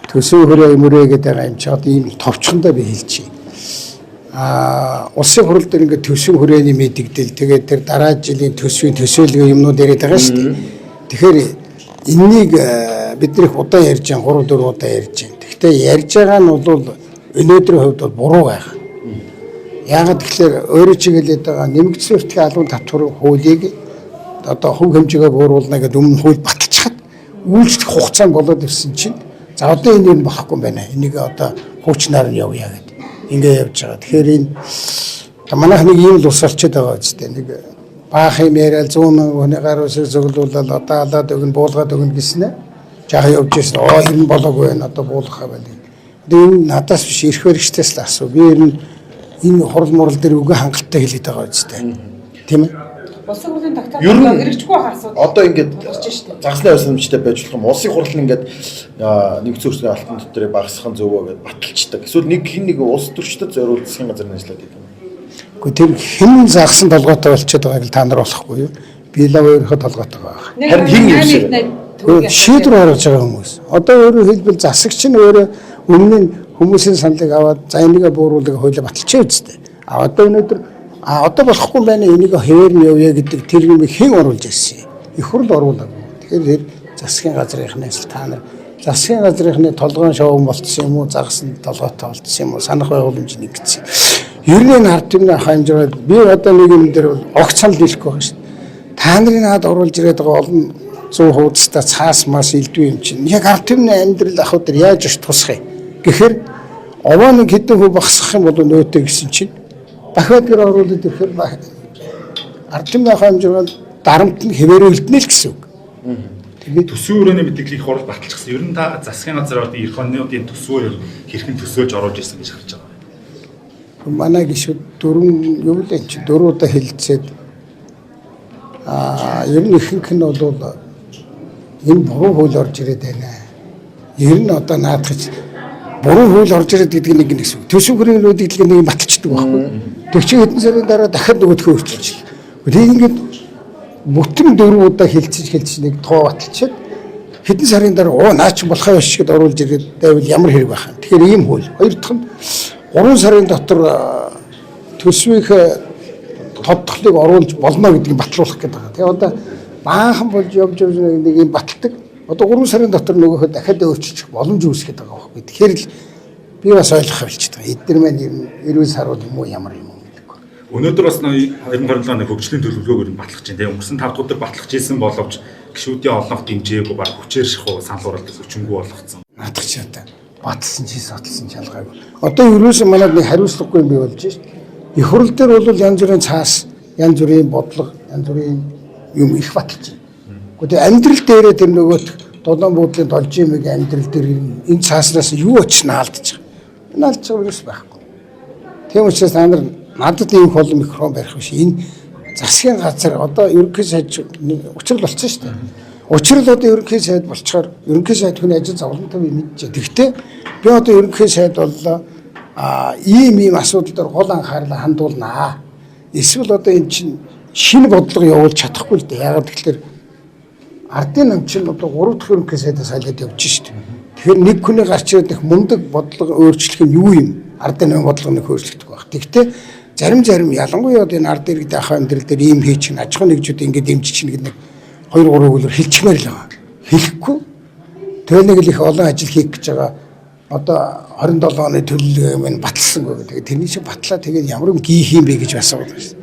Төсвийн хүрээ мөрөө гэдэг байгаа юм чи одоо ийм товчхондоо би хэлчихье. Улсын хурал дээр ингээд төсвийн хүрээний мэдэгдэл, тэгээд тэр дараа жилийн төсвийн төсөөлгөө юмнууд яриад байгаа шүү дээ. Тэгэхээр энэнийг бид нар их удаан ярьж байгаа, 3 4 удаа ярьж байна. Гэхдээ ярьж байгаа нь бол өнөөдрийн хувьд бол буруу байх. Яагаад тэгэхээр өөрөө чиглээд байгаа нэмэгдсэн өртгийн албан татварын хуулийг одоо хувь хэмжээгээр бууруулна гэдэг өмнө хууль баталчихад үйлчлэх хугацаанд болоод ирсэн чинь за одоо энэ юм болохгүй юм байна. Энийг одоо хуучнаар нь явъя гэдэг. Ингээ явж байгаа. Тэгэхээр энэ манайх нэг ийм л ус олчод байгаа үстэй. Нэг баах юм яриад 100 мянган хүний гар усыг зөвлүүлээд одоо алаад өгнө, буулгаад өгнө гэснэ. Жаахан явж ирсэн. Оо энэ болоогүй байна. Одоо буулгахаа байл. Одоо энэ надаас биш, эрх баригчдаас л асуу. Би ер нь энэ хурал мурал дээр үгээ хангалттай хэлээд байгаа үстэй. Тийм ээ? Улсын хурлын тогтоол Ер нь хэрэгжихгүй байгаа асуудал. Одоо ингээд тулгарч штэ. Загасны хувьсамжтай байж болох юм. Улсын хурал нь ингээд нэгдсэн өрсгөө алтан дотрыг багасгах нь зөв үү гэдээ баталчдаг. Эсвэл нэг хин нэг улс төрчдөд зориулж засгийн газар нь ажиллаад байдаг юм. Гэхдээ тэр хэн загсан толгойтой болчиход байгааг л та нар болохгүй юу? Би л өөрийнхөө толгойтой байгаа. Харин хэн юм шиг. Шийдвэр гаргаж байгаа хүмүүс. Одоо өөрөөр хэлбэл засагч нь өөрөө өмнө нь хүмүүсийн саналыг аваад за энийгээ бууруулах хуулийг баталчихъя үстэй. А одоо өнөөдөр одоо болохгүй байна, энийг хэвээр нь явъя гэдэг тэр юм хэн оруулж ирсэн юм? Их хурл оруулаагүй. Тэгэхээр тэр засгийн газрынхнаас л та нар засгийн газрынхны толгойн шоун болцсон юм уу, загсан толгойтой болцсон юм уу, санах байгууламж нэг гэсэн. Ер нь энэ ард түмний хамжраад би одоо нэг юм дээр бол огт санал нийлэхгүй байгаа шүү дээ. Та нарын над оруулж ирээд байгаа олон 100 хуудастай цаас мас элдв юм чинь яг ард түмний амьдрал ахуй дээр яаж очиж тусах юм гэхээр овоо нэг хэдэн хүү багасгах юм бол нөөтэй гэсэн чинь дахиад гэр оруулаад ирэхээр ард түмний хамжраад дарамт нь хэвээр үлдэнэ л гэсэн үг. Тэгээд Төсвийн хүрээний мэдээллийг хурал баталчихсан. Ер нь та засгийн газар одоо эх онуудын төсвөөр хэрхэн төсөөлж оруулж ирсэн гэж харж байгаа юм. Манай гишүүд дөрвөн юу л энэ чи дөрөв удаа хэлцээд ер нь ихэнх нь бол энэ буруу хууль орж ирээд байна. Ер нь одоо наадах буруу хууль орж ирээд гэдэг нэг нэг гэсэн. Төсөв хүрээний мэдээлэл нэг юм баталчдаг байхгүй. Тэг чи хэдэн сарын дараа дахиад нөгөөдхөө өөрчилчихлээ. Тэгээд ингээд бүтэн дөрөв удаа хэлцэж хэлцэж нэг тоо баталчаад хэдэн сарын дараа оо наа чи болохоо биш гэд оруулж ирээд байвал ямар хэрэг байх юм. Тэгэхээр ийм хууль. Хоёр дахь нь 3 сарын дотор төсвийнхээ тодтголыг оруулж болно гэдгийг батлуулах гэдэг байгаа. Тэгээ одоо баахан болж явж явж нэг юм баталдаг. Одоо 3 сарын дотор нөгөөхөө дахиад өөрчилчих боломж үүсгэх гэдэг байгаа байхгүй. Тэгэхээр л би бас ойлгох болчиход байгаа. Эдгээр маань ер нь эрүүл саруул юм уу ямар юм уу гэдэггүй. Өнөөдөр бас 2027 оны хөгжлийн төлөвлөгөөг ер нь батлах чинь тийм өнгөрсөн 5 дахь өдөр батлах хийсэн боловч гишүүдийн олонх дэмжээгүй баг хүчээр шахуу санал хураалтыг хүчингү болгоцсон. Наадах чи одоо баталсан чи соталсан ч ялгаагүй. Одоо ерөөсөө манад нэг хариуцлагагүй юм бий болж шít. Их хурл дээр бол янз бүрийн цаас, янз бүрийн бодлого, янз бүрийн юм их баталж байна. Гэхдээ тэр амьдрал дээрээ тэр нөгөөх долоон буудлын должийн мэг амьдрал дээр энэ цааснаас юу очиж наалдаж байгаа. Энэ алдаж байгаа юус байхгүй. Тийм учраас та нар надад ийм холон микрофон барих биш. Энэ засгийн газар одоо ерөнхий сайд учрал болчихсон шүү дээ. Учрал одоо ерөнхий сайд болчихоор ерөнхий сайд хүний ажил зовлонтой би мэдчихэ. Тэгэхдээ би одоо ерөнхий сайд боллоо. Ийм ийм асуудал дээр гол анхаарлаа хандуулнаа. Эсвэл одоо эн чинь шинэ бодлого явуулж чадахгүй л дээ. Яагаад гэвэл ардын нам чинь одоо 3 дахь ерөнхий сайдаас салаад явж шít. Тэгэхээр нэг хүний гарч ирээд их мундаг бодлого өөрчлөх нь юу юм? Ардын намын бодлого нэг өөрчлөгдөх байх. Тэгэхдээ зарим ялангуяа одоо энэ ард иргэд ахуй амьдрал дээр ийм хийж чинь аж ахуйн нэгжүүд ингээд дэмжиж чинь гэдэг нэг 2 3 өгүүлбэр хэлчихмээр л байгаа. Хэлэхгүй. Тэгэл нэг л их олон ажил хийх гэж байгаа. Одоо 27 оны төлөвлөгөө юм баталсангүй. Тэгээд тэрний чинь батлаа тэгээд ямар юм гийх юм бэ гэж асууад байна шүү.